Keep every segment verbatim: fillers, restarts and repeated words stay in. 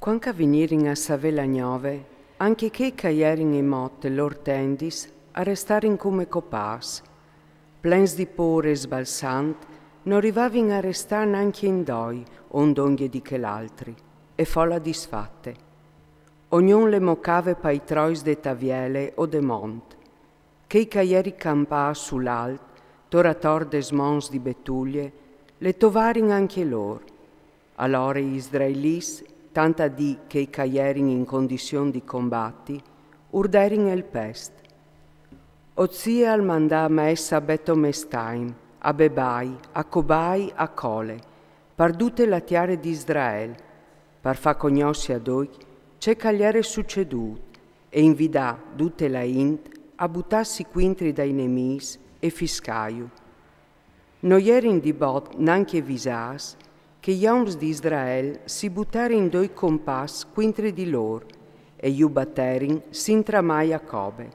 Cuant ch'a vignirin a savê la gnove, ancje chei ch'a jerin imò te lôr tendis a restarin come copâts, plens di pôre e sbalsant, no rivavin a restâ nancje in doi, un dongje di chel altri, e fola disfate. Ognun le mocave pai trois de taviele o de mont. Chei ch'a jerin campâts sul alt, tor ator des monts di Betulie, le tovarin ancje lôr. Alore i israelits, tant a dî chei ch'a jerin in condizion di combati, urderin el pest. O Zie al mandà mès a Betomestaim, a Bebai, a Cobai, a Cole, par dute la tiere di Israel, par fâ cognossi a ducj ce ch'al jere sucedût e invidà dute la int a butâsi cuintri dai nemîs e fiscâju. No jerin di bot nancje visâts che i oms di Israel si buterin in doi compats cuintri di lôr e ju baterin sintramai a cobe.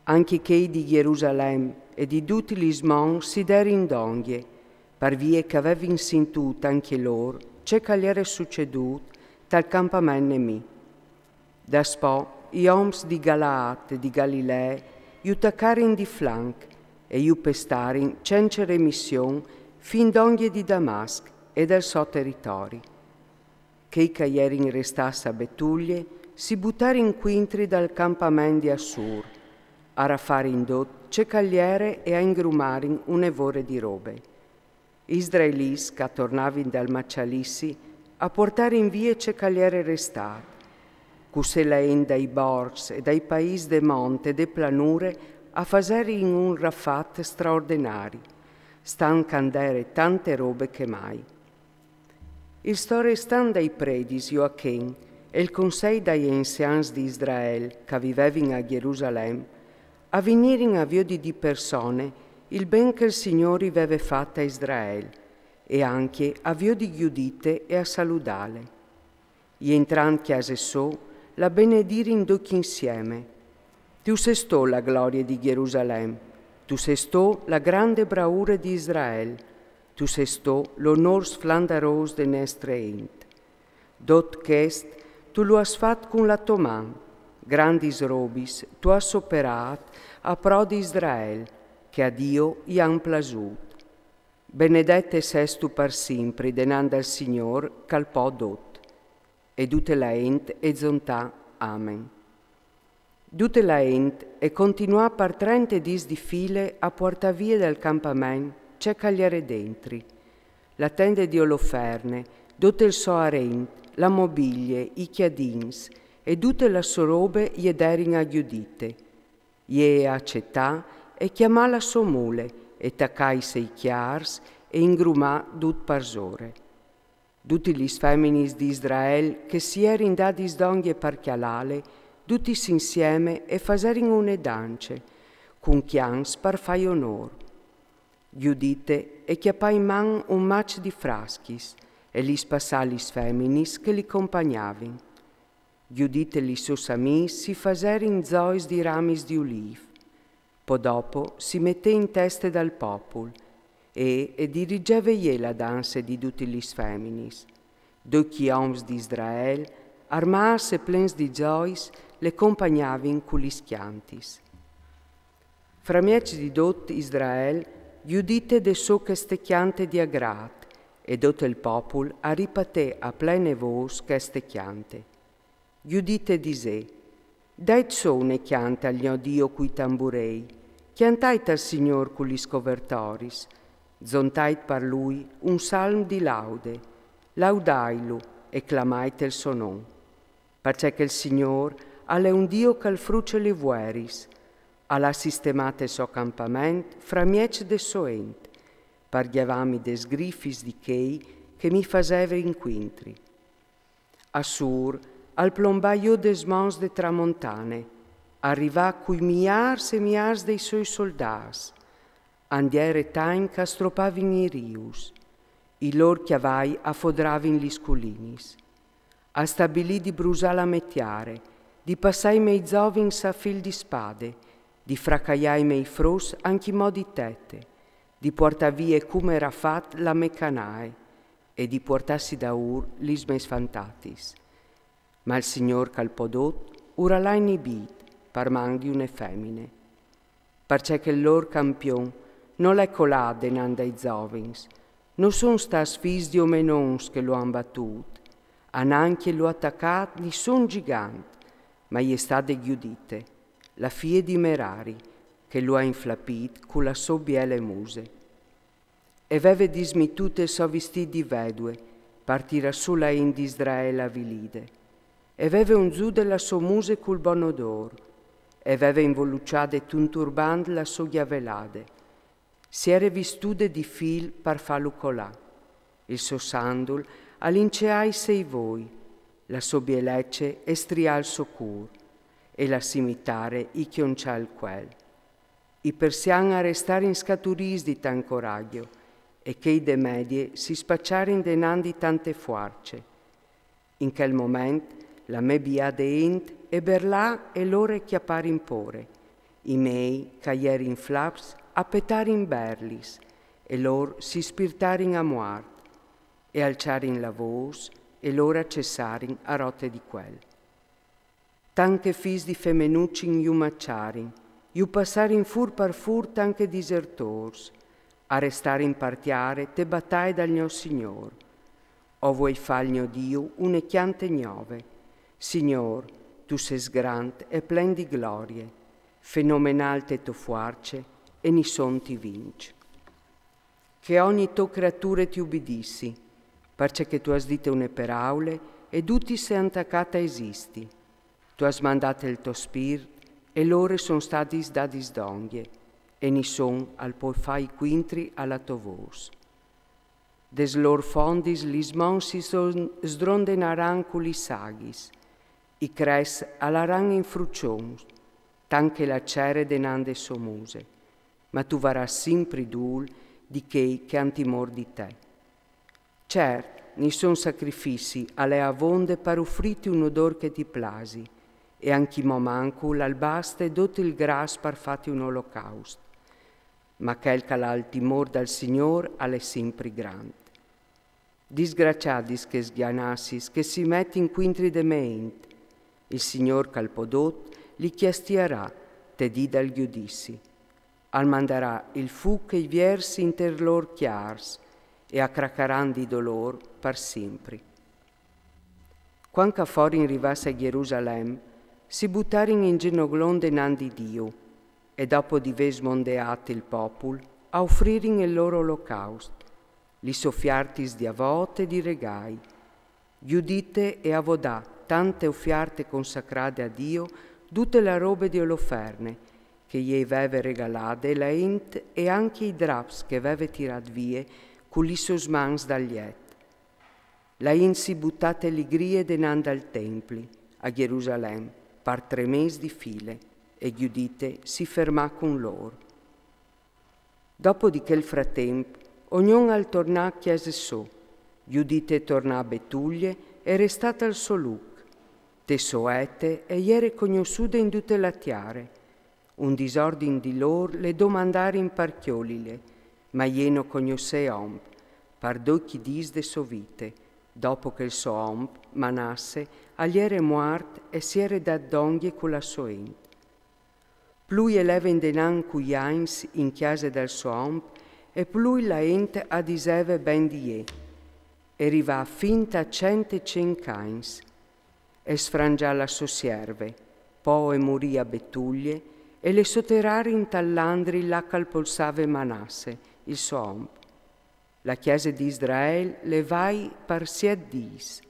Ancje chei di Jerusalem e di dutis lis monts si derin dongje, par vie ch'a vevin sintût ancje lôr ce ch'al jere sucedût tal campament nemì. Daspò i oms di Galaat e di Galilee ju tacarin di flanc e ju pestarin cence remission fin dongje di Damasc e dal so teritori. Chei ch'a jerin restâts a Betulie si buterin cuintri dal campament di Assur, a rafarin dut ce ch'al jere e a ingrumarin une vore di robe. Israelits ch'a tornavin dal maçalissi a puartarin vie ce ch'al jere restât. Cussì la int dai borcs e dai paîs de mont e de planure a faserin un rafat straordenari, stant ch'al jere tante robe che mai. Il sto restant dai predis Joachin e il consei dai enzians di Israel ch'a vivevin a Jerusalem a vignirin a viodi di persone il ben che il Signôr i veve fat a Israel, e ancje a viodi Judite e a saludâle. Jentrant a cjase sô, la benedirin ducj insieme. Tu sêstu la glorie di Jerusalem, tu sêstu la grande braure di Israel, tu sêstu l'onôr sflandarôs de nestre int. Dut chest tu lu âs fat cun la tô man, grandis robis tu âs operât a pro di Israel, che a Diu i àn plasût. Benedet sêstu par simpri denant dal Signôr ch'al pò dut. E dute la int e zontà: Amen. Dute la int e continuà par trente dîs di file a puartâ vie dal campament ce ch'al jere dentri: la tende di Oloferne, dut il so arent, la mobilie, i cjadins e dute la sô robe je derin a Judite. Jê e acetà e cjamà la sô mule e tacà i sei cjârs e ingrumà dut parsore. Dutis lis feminis di Israel che si jerin dadis dongje par cjalâle, dutis insieme e faserin une dance, cun cjants par fâi onôr. Judite e cjapà in man un maç di frascjis e lis passà a lis feminis che li compagnavin. Judite e lis sôs amiis si faserin zois di ramis di ulîf. Po dopo si metè in teste dal popul e e dirigeve jê la danse di dutis lis feminis. Ducj i oms di Israel, armâts e plens di zois, le compagnavin cu lis cjantis. Framieç di dut Israel, Judite dè sù cheste cjante di agrât, e dut il popul a ripetè a plene vôs cheste cjante. Judite e disè: Dait sù une cjante al gno Diu cui tamburei, cjantait al Signôr cu lis covertoris, zontait par lui un salm di laude, laudailu e clamait il so non. Parcè che il Signôr al è un Diu ch'al fruce li vueris, al à sistemât il so campament framieç de sô int, par gjavâmi des grifis di chei che mi fasevin incuintri. Assur al plombà jù des monts de tramontane, al rivà cui miârs e miârs dei soi soldâts, a 'nd jere tancj ch'a stropavin i rius, i lôr cjavai a fodravin lis culinis. Al stabilì di brusâ la mê tiare, di passâ i mei zovins a fîl di spade, di fracaiâ i mei fruts ancjemò di tete, di puartâ vie cume era fat la mê canae e di puartâsi daûr lis mês fantatis. Ma il Signôr ch'al pò dut, ura l'à inibît, par man di une femine. Parcè che il lôr campion nol è colât denant dai zovins, no son stâts fîs di omenons che lu àn batût, a nancje lu à tacât nissun gigant, ma e je stade Giudite, la fie di Merari, che lu à inflapît cu la sô biele muse. E veve dismitût il so vistît di vedue, par tirâ sù la int di Israel avilide. E veve unzude la sô muse cul bon odôr, e veve involuçade tun turbant la sô gjavelade. Si jere vistude di fîl par fâlu colâ. Il so sandul al inceà i sei voi, la sô bielece e strià il so cûr, e la simitare i cjonçà il cuel. I persians a restarin scaturîts di tant coragjo, e chei de Medie si spaçarin denant di tante fuarce. In chel moment la mê biade int e berlà e lôr e cjaparin pôre. I mei, ch'a jerin flaps, a petarin berlis, e lôr si spirtarin a muart, e alçarin la vôs, e lôr a cessarin a rote di cuel. Tant che fîs di femenucin ju maçarin, ju passarin fûr par fûr tant che disertôrs, a restarin par tiare te bataie dal gno Signôr. O vuei fâ al gno Diu une cjante gnove. Signôr, tu sês grant e plen di glorie, fenomenâl te tô fuarce, e nissun ti vinç. Che ogni tô creature ti ubidissi, parcè che tu âs dite une peraule e dutis se àn tacât a esisti. Tu âs mandât il to spirt e lôr e son stadis dadis dongje, e nissun al pò fâi cuintri a la tô vôs. Des lôr fondis lis monts si son-, sdrondenaran cu lis aghis, i crès a laran in fruçons, tant che la cere denant de sô muse, ma tu varâs simpri dûl di chei che àn timôr di te. Cert, nissun sacrifici al è avonde par ufrîti un odôr che ti plasi, e ancjimò mancul al baste dut il gras par fâti un olocaust. Ma chel ch'al à il timôr dal Signôr al è simpri grant. Disgraciadis chês gjanassis che si metin cuintri de mê int. Il Signôr ch'al pò dut li cjastiarà te dì dal judizi. Al mandarà il fûc e i viers inter lôr cjârs, e a cracaran di dolôr par simpri. Cuant ch'a forin rivâts a Jerusalem, si butarin in zenoglon denant di Diu, e dopo di vê smondeât il popul, a ufririn il lôr olocaust, lis ofiartis di avot e di regâi. Judite e à vodât tante ofiarte consacrade a Diu, dute la robe di Oloferne, che jê veve regalade la int, e ancje i draps che veve tirât vie cu lis sôs mans dal jet. La int si butà te ligrie denant dal templi, a Jerusalem, par trê mês di file, e Judite si fermà cun lôr. Dopo di chel fratemp, ognun al tornà a cjase sô. Judite e tornà a Betulie e restà tal so lûc. Te sô ete e jere cognossude in dute la tiare. Un disordin di lôr le domandarin par cjolile, ma jê no cognossè omp, par doi dîs de sô vite, dopo che il so omp, Manasse, al jere muart e si jere dât dongje cu la sô int. Plui e leve indenant cui agns in cjase dal so omp, e plui la int a diseve ben di jê. E rivà fin ta cent e cinc agns. E sfrangià la sô sierve, po e murì a Betulie, e le soterarin tal landri là ch'al polsave Manasse, il so omp. La cjase di Israel le vai par siet dîs.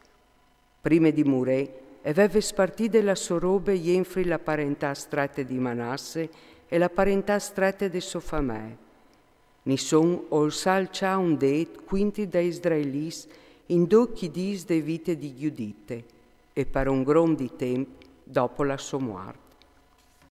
Prime di murê, e veve spartide la sô robe jenfri la parentât strete di Manasse e la parentât strete de sô famee. Nissun o olsà alçâ un dêt cuintri dai israelits in doi dîs de vite di Judite, e par un grum di temp dopo la sô muart.